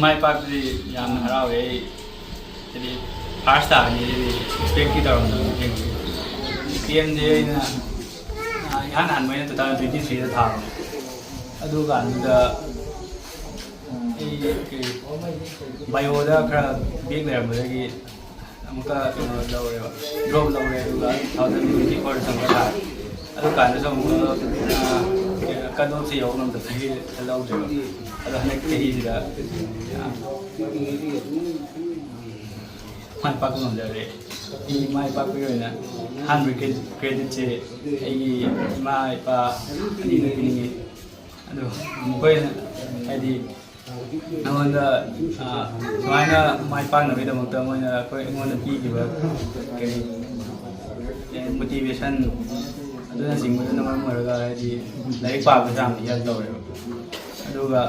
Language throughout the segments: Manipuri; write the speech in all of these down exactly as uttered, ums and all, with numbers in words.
ꯃꯥꯏ ꯄꯥꯛꯄꯗꯤ ꯌꯥꯝꯅ ꯍꯔꯥꯎꯋꯦ ꯑꯩ꯫ ꯍꯥꯏꯗꯤ, ꯐꯥꯔꯁ ꯇꯥꯔꯅꯤ ꯁꯤꯗꯤ ꯑꯦꯛꯁꯄꯦꯛꯇꯤ ꯇꯧꯔꯝꯗꯕꯅꯤ ꯑꯁꯦꯡꯕꯒꯤ꯫ ꯄꯤ ꯑꯦꯝꯁꯦ ꯑꯩꯅ, ꯑꯥ, ꯏꯍꯥꯟ ꯍꯥꯟꯕ ꯑꯩꯅ two thousand twenty three ꯗ ꯊꯥꯕꯅꯦ꯫ ꯑꯗꯨ ꯀꯥꯟꯗꯨꯗ ꯑꯩ ꯀꯩ, ꯕꯥꯏꯑꯣꯗ ꯈꯔ ꯕꯦꯛ ꯂꯩꯔꯝꯕꯗꯒꯤ ꯑꯃꯨꯛꯀ ꯀꯩꯅꯣ ꯂꯧꯔꯦꯕ, ꯗ꯭ꯔꯣꯞ ꯂꯧꯔꯦ, ꯑꯗꯨꯒ two thousand twenty four ꯗ ꯑꯃꯨꯛꯀ ꯊꯥꯔꯦ꯫ ꯑꯗꯨ ꯀꯥꯟꯗꯁꯨ ꯑꯃꯨꯛꯀ, ꯑꯥ, ꯀꯩꯅꯣ, ꯀꯠ ꯑꯣꯐꯁꯦ ꯌꯧ ꯉꯝꯗꯕꯒꯤ ꯂꯧꯗ꯭ꯔꯦꯕ꯫ ꯑꯗꯣ ꯍꯟꯗꯛ ꯆꯍꯤꯁꯤꯗ, ꯑꯥ, ꯃꯥꯏ ꯄꯥꯛꯄ ꯉꯝꯖꯔꯦ꯫ ꯑꯩ ꯃꯥꯏ ꯄꯥꯛꯄꯒꯤ ꯑꯣꯏꯅ ꯑꯍꯥꯟꯕ ꯀ꯭ꯔꯦ-, ꯀ꯭ꯔꯦꯗꯤꯠꯁꯦ ꯑꯩꯒꯤ ꯏꯃꯥ ꯏꯄꯥ ꯑꯅꯤꯗ ꯄꯤꯅꯤꯡꯉꯤ꯫ ꯑꯗꯣ ꯃꯈꯣꯏꯅ, ꯍꯥꯏꯗꯤ, ꯑꯩꯉꯣꯟꯗ, ꯑꯥ, ꯁꯨꯃꯥꯏꯅ ꯃꯥꯏ ꯄꯥꯛꯅꯕꯒꯤꯗꯃꯛꯇ ꯃꯣꯏꯅ ꯑꯩꯈꯣꯏ, ꯑꯩꯉꯣꯟꯗ ꯄꯤꯈꯤꯕ ꯀꯔꯤ, ꯃꯣꯇꯤꯚꯦꯁꯟ ꯑꯗꯨꯅꯆꯤꯡꯕꯗꯨꯅ ꯃꯔꯝ ꯑꯣꯏꯔꯒ, ꯍꯥꯏꯗꯤ, ꯂꯥꯏꯔꯤꯛ ꯄꯥꯕꯗꯁꯨ ꯌꯥꯝꯅ ꯍꯦꯜꯞ ꯇꯧꯔꯦꯕ꯫ ꯑꯗꯨꯒ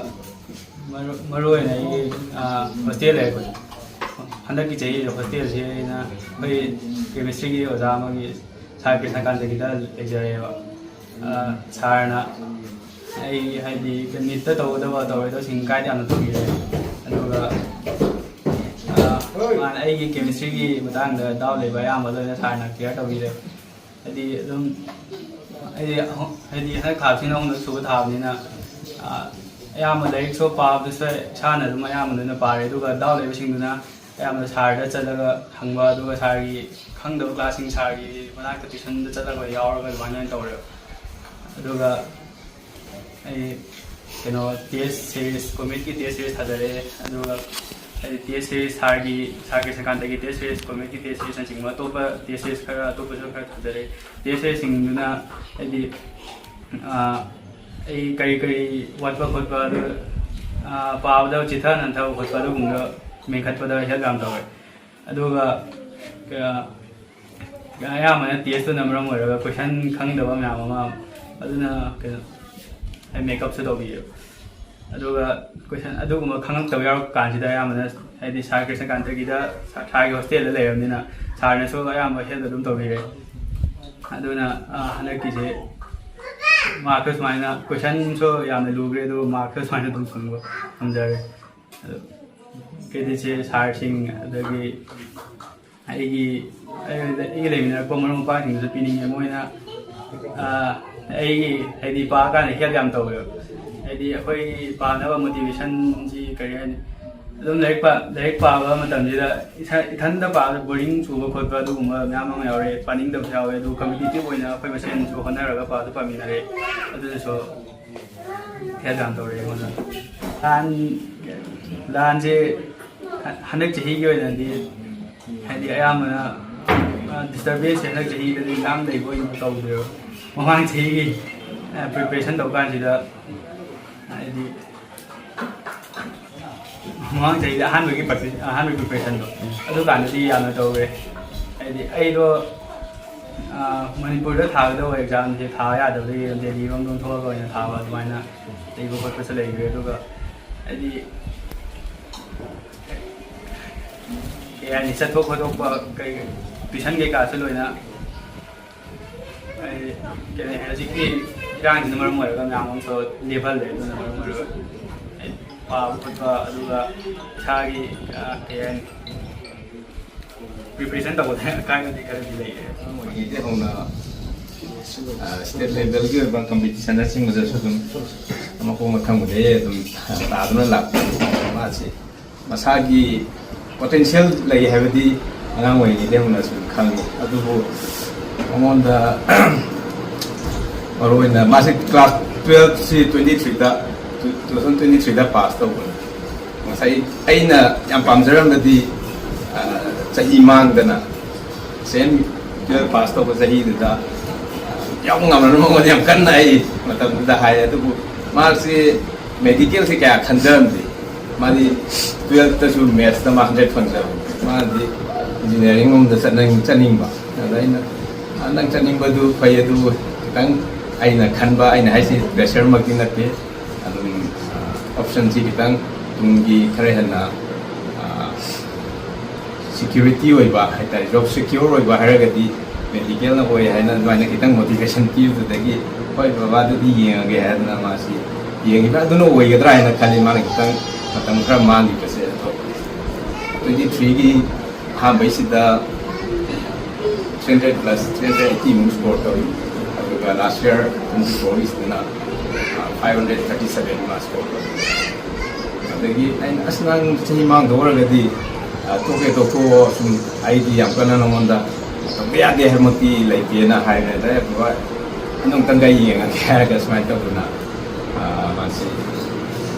ꯃꯔꯨ-, ꯃꯔꯨ ꯑꯣꯏꯅ ꯑꯩꯒꯤ, ꯑꯥ, ꯍꯣꯁꯇꯦꯜ ꯂꯩꯔꯛꯄꯁꯦ, ꯍꯟꯗꯛꯀꯤ ꯆꯍꯤꯁꯤꯗ ꯍꯣꯁꯇꯦꯜꯁꯦ ꯑꯩꯅ ꯑꯩꯈꯣꯏ ꯀꯦꯃꯤꯁꯇ꯭ꯔꯤꯒꯤ ꯑꯣꯖꯥ ꯑꯃꯒꯤ, ꯁꯥꯔ ꯀ꯭ꯔꯤꯁꯅꯀꯥꯟꯇꯒꯤꯗ ꯂꯩꯖꯔꯦꯕ꯫ ꯑꯥ, ꯁꯥꯔꯅ ꯑꯩ, ꯍꯥꯏꯗꯤ, ꯅꯤꯠꯇ ꯇꯧꯒꯗꯕ ꯇꯧꯔꯣꯏꯗꯕꯁꯤꯡ ꯒꯥꯏꯗ ꯌꯥꯝꯅ ꯇꯧꯕꯤꯔꯦ꯫ ꯑꯗꯨꯒ, ꯑꯥ, ꯃꯥꯅ ꯑꯩꯒꯤ ꯀꯦꯃꯤꯁꯇ꯭ꯔꯤꯒꯤ ꯃꯇꯥꯡꯗ ꯗꯥꯎꯠ ꯂꯩꯕ ꯑꯌꯥꯝꯕ ꯂꯣꯏꯅ ꯁꯥꯔꯅ ꯀ꯭ꯂꯤꯌꯥꯔ ꯇꯧꯕꯤꯔꯦ꯫ ꯍꯥꯏꯗꯤ, ꯑꯗꯨꯝ, ꯍꯥꯏꯗꯤ, ꯑꯍꯨꯝ-, ꯍꯥꯏꯗꯤ, ꯍꯟꯗꯛ ꯊꯥꯁꯤꯅ ꯑꯍꯨꯝꯂꯛ ꯁꯨꯕ ꯊꯥꯕꯅꯤꯅ, ꯑꯥ, ꯑꯌꯥꯝꯕ ꯂꯥꯏꯔꯤꯛꯁꯨ ꯄꯥꯕꯗꯨꯁꯨ ꯏꯁꯥꯅ ꯑꯗꯨꯝ ꯑꯌꯥꯝꯕ ꯂꯣꯏꯅ ꯄꯥꯔꯦ꯫ ꯑꯗꯨꯒ ꯗꯥꯎꯠ ꯂꯩꯕꯁꯤꯡꯗꯨꯅ ꯑꯌꯥꯝꯕ ꯁꯥꯔꯗ ꯆꯠꯂꯒ ꯍꯪꯕ, ꯑꯗꯨꯒ ꯁꯥꯔꯒꯤ ꯈꯪꯗꯕ ꯀ꯭ꯂꯥꯁꯁꯤꯡ ꯁꯥꯔꯒꯤ ꯃꯅꯥꯛꯇ ꯇ꯭ꯌꯨꯁꯟꯗ ꯆꯠꯂꯒ ꯌꯥꯎꯔꯒ ꯑꯗꯨꯃꯥꯏꯅ ꯑꯣꯏꯅ ꯇꯧꯔꯦꯕ꯫ ꯑꯗꯨꯒ ꯑꯩ ꯀꯩꯅꯣ, ꯇꯦꯁ ꯁꯦꯔꯤꯁ, ꯀꯣꯃꯦꯠꯀꯤ ꯇꯦꯁ ꯁꯦꯔꯤꯁ ꯊꯥꯖꯔꯛꯑꯦ꯫ ꯑꯗꯨꯒ ꯍꯥꯏꯗꯤ ꯇꯦꯁ ꯁꯦꯔꯤꯁ ꯁꯥꯔꯒꯤ, ꯁꯥꯔ ꯀ꯭ꯔꯤꯁꯅꯀꯥꯟꯇꯒꯤ ꯇꯦꯁ ꯁꯦꯔꯤꯁ, ꯀꯣꯃꯦꯠꯀꯤ ꯇꯦꯁ ꯁꯦꯔꯤꯁꯅꯆꯤꯡꯕ ꯑꯇꯣꯞꯄ ꯇꯦꯁ ꯁꯦꯔꯤꯁ ꯈꯔ, ꯑꯇꯣꯞꯄꯁꯨ ꯈꯔ ꯊꯥꯖꯔꯛꯑꯦ꯫ ꯇꯦꯁ ꯁꯦꯔꯤꯁꯁꯤꯡꯗꯨꯅ ꯍꯥꯏꯗꯤ, ꯑꯥ, ꯑꯩ ꯀꯔꯤ ꯀꯔꯤ ꯋꯥꯠꯄ ꯈꯣꯠꯄ ꯑꯗꯨ, ꯑꯥ, ꯄꯥꯕꯗ ꯆꯤꯊ ꯅꯟꯊꯕ ꯈꯣꯠꯄ ꯑꯗꯨꯒꯨꯝꯕ ꯃꯦꯟꯈꯠꯄꯗ ꯍꯦꯜꯞ ꯌꯥꯝ ꯇꯧꯋꯦ꯫ ꯑꯗꯨꯒ, ꯑꯥ, ꯑꯌꯥꯝꯕꯅ ꯇꯦꯁꯇꯨꯅ ꯃꯔꯝ ꯑꯣꯏꯔꯒ ꯀꯣꯏꯁꯟ ꯈꯪꯗꯕ ꯃꯌꯥꯝ ꯑꯃ, ꯑꯗꯨꯅ ꯀꯩꯅꯣ, ꯑꯩ ꯃꯦꯀꯞꯁꯨ ꯇꯧꯕꯤꯌꯦꯕ꯫ ꯑꯗꯨꯒ ꯀꯣꯏꯁꯟ ꯑꯗꯨꯒꯨꯝꯕ ꯈꯪꯉꯛꯇꯕ ꯌꯥꯎꯔꯛꯄ ꯀꯥꯟꯁꯤꯗ ꯑꯌꯥꯝꯕꯅ, ꯍꯥꯏꯗꯤ, ꯁꯥꯔ ꯀ꯭ꯔꯤꯁꯅꯀꯥꯟꯇꯒꯤꯗ ꯁꯥ-, ꯁꯥꯔꯒꯤ ꯍꯣꯁꯇꯦꯜꯗ ꯂꯩꯔꯕꯅꯤꯅ, ꯁꯥꯔꯅꯁꯨ ꯑꯌꯥꯝꯕ ꯍꯦꯜꯞ ꯑꯗꯨꯝ ꯇꯧꯕꯤꯔꯦ꯫ ꯑꯗꯨꯅ, ꯑꯥ, ꯍꯟꯗꯛꯀꯤꯁꯦ ꯃꯥꯔꯛꯁꯨ ꯁꯨꯃꯥꯏꯅ, ꯀꯣꯏꯁꯟꯁꯨ ꯌꯥꯝꯅ ꯂꯨꯈ꯭ꯔꯦ, ꯑꯗꯨꯕꯨ ꯃꯥꯔꯛꯁꯨ ꯁꯨꯃꯥꯏꯅ ꯑꯗꯨꯝ ꯐꯪꯕ ꯉꯝꯖꯔꯦ꯫ ꯑꯗꯣ creditꯁꯦ ꯁꯥꯔꯁꯤꯡ, ꯑꯗꯒꯤ ꯑꯩꯒꯤ ꯑꯩꯒ ꯂꯩꯃꯤꯟꯅꯔꯛꯄ ꯃꯔꯨꯞ ꯃꯄꯥꯡꯁꯤꯡꯗꯁꯨ ꯄꯤꯅꯤꯡꯉꯦ꯫ ꯃꯣꯏꯅ ꯑꯥ, ꯑꯩꯒꯤ ꯍꯥꯏꯗꯤ ꯄꯥꯀꯥꯟꯗ help ꯌꯥꯝ ꯇꯧꯋꯦꯕ꯫ ꯍꯥꯏꯗꯤ ꯑꯩꯈꯣꯏꯒꯤ ꯄꯥꯅꯕ motivationꯁꯤ ꯀꯔꯤ ꯍꯥꯏꯅꯤ, ꯑꯗꯨꯝ ꯂꯥꯏꯔꯤꯛ ꯄꯥ ꯂꯥꯏꯔꯤꯛ ꯄꯥꯕ ꯃꯇꯝꯁꯤꯗ ꯏꯁꯥ ꯏꯊꯟꯇ ꯄꯥꯕꯗ boring ꯆꯨꯕ ꯈꯣꯠꯄ ꯑꯗꯨꯒꯨꯝꯕ ꯃꯌꯥꯝ ꯑꯃ ꯌꯥꯎꯔꯦ, ꯄꯥꯅꯤꯡꯗꯕꯁꯨ ꯌꯥꯎꯋꯦ꯫ ꯑꯗꯨ competitive ꯑꯣꯏꯅ ꯑꯩꯈꯣꯏ ꯃꯁꯦꯟꯁꯨ ꯍꯣꯠꯅꯔꯒ ꯄꯥꯁꯨ ꯄꯥꯃꯤꯟꯅꯔꯦ꯫ ꯑꯗꯨꯅꯁꯨ help ꯌꯥꯝ ꯇꯧꯔꯦ ꯑꯩꯉꯣꯟꯗ꯫ ꯂꯥꯟ ꯂꯥꯟꯁꯦ ꯍꯟꯗꯛ ꯆꯍꯤꯒꯤ ꯑꯣꯏꯅꯗꯤ ꯍꯥꯏꯗꯤ ꯑꯌꯥꯝꯕꯅ disturbanceꯁꯦ ꯍꯟꯗꯛ ꯆꯍꯤꯗꯗꯤ ꯌꯥꯝ ꯂꯩꯕ ꯑꯣꯏꯅ ꯇꯧꯗ꯭ꯔꯦꯕ꯫ ꯃꯃꯥꯡ ꯆꯍꯤꯒꯤ preparation ꯇꯧ ꯀꯥꯟꯁꯤꯗ ꯍꯥꯏꯗꯤ ꯃꯃꯥꯡ ꯆꯍꯤꯗ ꯑꯍꯥꯟꯕꯒꯤ practice ꯑꯍꯥꯟꯕꯒꯤ preparationꯗꯣ ꯑꯗꯨ ꯀꯥꯟꯗꯗꯤ ꯌꯥꯝꯅ ꯇꯧꯋꯦ꯫ ꯍꯥꯏꯗꯤ ꯑꯩꯗꯣ ꯃꯅꯤꯄꯨꯔꯗ ꯊꯥꯒꯗꯧꯕ examꯁꯦ ꯊꯥ ꯌꯥꯗꯕꯗꯒꯤ ꯗꯦꯜꯂꯤꯔꯣꯝꯗ ꯊꯣꯛꯑꯒ ꯑꯣꯏꯅ ꯊꯥꯕ ꯑꯗꯨꯃꯥꯏꯅ ꯂꯩꯕ ꯈꯣꯠꯄꯁꯨ ꯂꯩꯈ꯭ꯔꯦ꯫ ꯑꯗꯨꯒ ꯍꯥꯏꯗꯤ ꯀꯩ ꯍꯥꯏꯅꯤ, ꯆꯠꯊꯣꯛ ꯈꯣꯠꯇꯣꯛꯄ ꯀꯩ tuition ꯀꯩꯀꯥꯁꯨ ꯂꯣꯏꯅ ꯍꯥꯏꯗꯤ ꯀꯩ ꯍꯥꯏꯅꯤ, ꯍꯧꯖꯤꯛꯀꯤ ꯏꯔꯥꯡꯁꯤꯅ ꯃꯔꯝ ꯑꯣꯏꯔꯒ ꯃꯌꯥꯝ ꯑꯃꯁꯨ ꯂꯦꯞꯍꯜꯂꯦ꯫ ꯑꯗꯨꯅ ꯃꯔꯝ ꯑꯣꯏꯔꯒ ꯍꯥꯏꯗꯤ ꯄꯥꯕ ꯈꯣꯠꯄ ꯑꯗꯨꯒ ꯏꯁꯥꯒꯤ ꯀꯩ ꯍꯥꯏꯅꯤ preparation ꯇꯧꯕꯗ ꯑꯀꯥꯏꯕꯗꯤ ꯈꯔꯗꯤ ꯂꯩꯔꯦ꯫ ꯑꯉꯥꯡ ꯑꯣꯏꯔꯤꯉꯩꯗꯒꯤ ꯍꯧꯅ state levelꯒꯤ ꯑꯣꯏꯕ competitionꯅꯆꯤꯡꯕꯗꯁꯨ ꯑꯗꯨꯝ ꯃꯈꯣꯡ ꯃꯊꯪꯕꯗꯒꯤ ꯑꯗꯨꯝ ꯇꯥꯗꯨꯅ ꯂꯥꯛꯄ ꯃꯥꯁꯤ ꯃꯁꯥꯒꯤ potential ꯂꯩ ꯍꯥꯏꯕꯗꯤ ꯑꯉꯥꯡ ꯑꯣꯏꯔꯤꯉꯩꯗꯒꯤ ꯍꯧꯅ ꯁꯨꯝ ꯈꯪꯉꯤ꯫ ꯑꯗꯨꯕꯨ ꯃꯉꯣꯟꯗ ꯃꯔꯨꯑꯣꯏꯅ ꯃꯥꯁꯦ class twelveꯁꯤ twenty threeꯗ two thousand twenty threeꯗ pass ꯇꯧꯕꯅꯤ꯫ ꯉꯁꯥꯏ ꯑꯩꯅ ꯌꯥꯝ ꯄꯥꯝꯖꯔꯝꯕꯗꯤ ꯆꯍꯤ ꯃꯥꯡꯗꯅ same twelve pass ꯇꯧꯕ ꯆꯍꯤꯗꯨꯗ ꯌꯥꯎꯕ ꯉꯝꯂꯅꯨ ꯃꯉꯣꯟꯗ ꯌꯥꯝ ꯀꯟꯅ ꯑꯩ ꯃꯇꯝꯗꯨꯗ ꯍꯥꯏ꯫ ꯑꯗꯨꯕꯨ ꯃꯥꯁꯤ medicalꯁꯤ ꯀꯌꯥ ꯈꯟꯖꯔꯝꯗꯦ꯫ ꯃꯥꯗꯤ twelveꯇꯁꯨ mathsꯇ ꯃꯥ hundred ꯐꯪꯖꯕꯅꯤ꯫ ꯃꯥꯗꯤ engineering ꯂꯣꯝꯗ ꯆꯠꯅꯤꯡ ꯆꯠꯅꯤꯡꯕ꯫ ꯑꯗ ꯑꯩꯅ "ꯅꯪ ꯆꯠꯅꯤꯡꯕꯗꯨ ꯐꯩ, ꯑꯗꯨꯕꯨ ꯈꯤꯇꯪ ꯑꯩꯅ ꯈꯟꯕ, ꯑꯩꯅ ꯍꯥꯏꯁꯤ pressureꯃꯛꯇꯤ ꯅꯠꯇꯦ, ꯑꯗꯨꯝ optionꯁꯤ ꯈꯤꯇꯪ ꯇꯨꯡꯒꯤ ꯈꯔ ꯍꯦꯟꯅ security ꯑꯣꯏꯕ ꯍꯥꯏꯇꯥꯔꯦ, job secure ꯑꯣꯏꯕ ꯍꯥꯏꯔꯒꯗꯤ medicalꯅ ꯑꯣꯏ" ꯍꯥꯏꯅ ꯑꯗꯨꯃꯥꯏꯅ ꯈꯤꯇꯪ motivation ꯄꯤꯕꯗꯨꯗꯒꯤ "ꯍꯣꯏ ꯕꯕꯥ, ꯑꯗꯨꯗꯤ ꯌꯦꯡꯉꯒꯦ" ꯍꯥꯏꯗꯅ ꯃꯥꯁꯤ ꯌꯦꯡꯉꯤꯕ꯫ ꯑꯗꯨꯅ ꯑꯣꯏꯒꯗ꯭ꯔꯥ ꯍꯥꯏꯅ ꯈꯜꯂꯤ꯫ ꯃꯥꯅ ꯈꯤꯇꯪ ꯃꯇꯝ ꯈꯔ ꯃꯥꯡꯈꯤꯕꯁꯦ ꯑꯗꯣ, ꯇ꯭ꯋꯦꯟꯇꯤ ꯊ꯭ꯔꯤꯒꯤ ꯑꯍꯥꯟꯕꯩꯁꯤꯗ three hundred plus three hundred ꯑꯩꯠꯇꯤꯃꯨꯛ ꯁ꯭ꯀꯣꯔ ꯇꯧꯏ꯫ ꯑꯗꯨꯒ ꯂꯥꯁ ꯌꯔ ꯇ꯭ꯋꯦꯟꯇꯤ ꯐꯣꯔꯒꯤꯁꯤꯗꯅ ꯐꯥꯏꯚ ꯍꯟꯗ꯭ꯔꯦꯠ ꯊꯥꯔꯇꯤ ꯁꯚꯦꯟ ꯃꯥ ꯁ꯭ꯀꯣꯔ ꯇꯧꯏ꯫ ꯑꯗꯒꯤ ꯑꯩꯅ, "ꯑꯁ, ꯅꯪ ꯆꯍꯤ ꯃꯥꯡꯗꯧ ꯑꯣꯏꯔꯒꯗꯤ, ꯑ, ꯇꯣꯛꯀꯦ ꯇꯣꯛꯊꯣꯛꯑꯣ, ꯁꯨꯝ ꯑꯩꯗꯤ ꯌꯥꯝ ꯀꯟꯅ ꯅꯉꯣꯟꯗ ꯇꯧꯕ ꯌꯥꯗꯦ ꯍꯥꯏꯕꯃꯛꯇꯤ ꯂꯩꯇꯦꯅ" ꯍꯥꯏꯕꯅꯦ꯫ ꯑꯗꯩ, "ꯍꯣꯏ, ꯑꯗꯨꯝꯇꯪꯒ ꯌꯦꯡꯉꯒꯦ" ꯍꯥꯏꯔꯒ ꯁꯨꯃꯥꯏꯅ ꯇꯧꯗꯅ, ꯑ, ꯃꯥꯁꯤ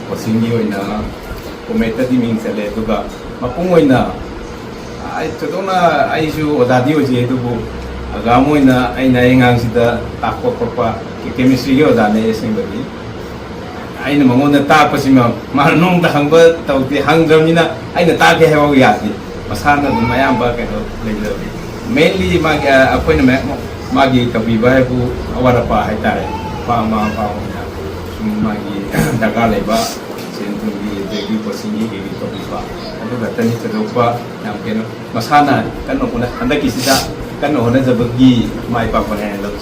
ꯀꯣꯆꯤꯡꯒꯤ ꯑꯣꯏꯅ ꯀꯣꯃꯦꯠꯇꯗꯤ ꯃꯤꯡ ꯆꯠꯂꯦ, ꯑꯗꯨꯒ ꯃꯄꯨꯡ ꯑꯣꯏꯅ ꯑꯩ ꯊꯣꯏꯗꯣꯛꯅ, ꯑꯩꯁꯨ ꯑꯣꯖꯥꯗꯤ ꯑꯣꯏꯖꯩ, ꯑꯗꯨꯕꯨ ꯑꯣꯖꯥ ꯑꯃ ꯑꯣꯏꯅ ꯑꯩꯅ ꯑꯩ ꯑꯉꯥꯡꯁꯤꯗ ꯇꯥꯛꯄ ꯈꯣꯠꯄ, ꯀꯦꯃꯤꯁꯇ꯭ꯔꯤꯒꯤ ꯑꯣꯖꯥꯅꯦ ꯑꯩ ꯑꯁꯦꯡꯕꯗꯤ꯫ ꯑꯩꯅ ꯃꯉꯣꯟꯗ ꯇꯥꯛꯄꯁꯤꯃ ꯃꯥꯅ ꯅꯣꯡꯃꯇ ꯍꯪꯕ ꯇꯧꯗꯦ, ꯍꯪꯗ꯭ꯔꯕꯅꯤꯅ ꯑꯩꯅ ꯇꯥꯛꯀꯦ ꯍꯥꯏꯕ ꯌꯥꯗꯦ꯫ ꯃꯁꯥꯅ ꯑꯗꯨꯝ ꯑꯌꯥꯝꯕ ꯀꯩꯅꯣ ꯂꯩꯖꯕꯅꯤ꯫ ꯃꯦꯟꯂꯤ ꯃꯥꯒꯤ, ꯑ, ꯑꯩꯈꯣꯏꯅ ꯃꯌꯥꯝ ꯃꯥꯒꯤ ꯇꯧꯕꯤꯕ ꯍꯥꯏꯕꯨ ꯑꯋꯥꯠ ꯑꯄꯥ ꯍꯥꯏꯇꯥꯔꯦ꯫ ꯃꯄꯥ ꯃꯃꯥ ꯃꯄꯥ ꯑꯣꯏꯅ ꯁꯨꯝ ꯃꯥꯒꯤ ꯗꯔꯀꯥꯔ ꯂꯩꯕ ꯁꯦꯟ ꯊꯨꯝꯒꯤ ꯑꯗꯒꯤ ꯀꯣꯆꯤꯡꯒꯤ ꯀꯩꯒꯤ ꯇꯧꯕꯤꯕ, ꯑꯗꯨ ꯈꯛꯇꯅꯤ꯫ ꯊꯣꯏꯗꯣꯛꯄ ꯌꯥꯝ ꯀꯩꯅꯣ, ꯃꯁꯥꯅ ꯀꯟꯅ ꯍꯣꯠꯅ-, ꯍꯟꯗꯛꯀꯤꯁꯤꯗ ꯀꯟꯅ ꯍꯣꯠꯅꯖꯕꯒꯤ ꯃꯥꯏ ꯄꯥꯛꯄꯅꯦ ꯍꯥꯏꯅ ꯂꯧꯖꯩ꯫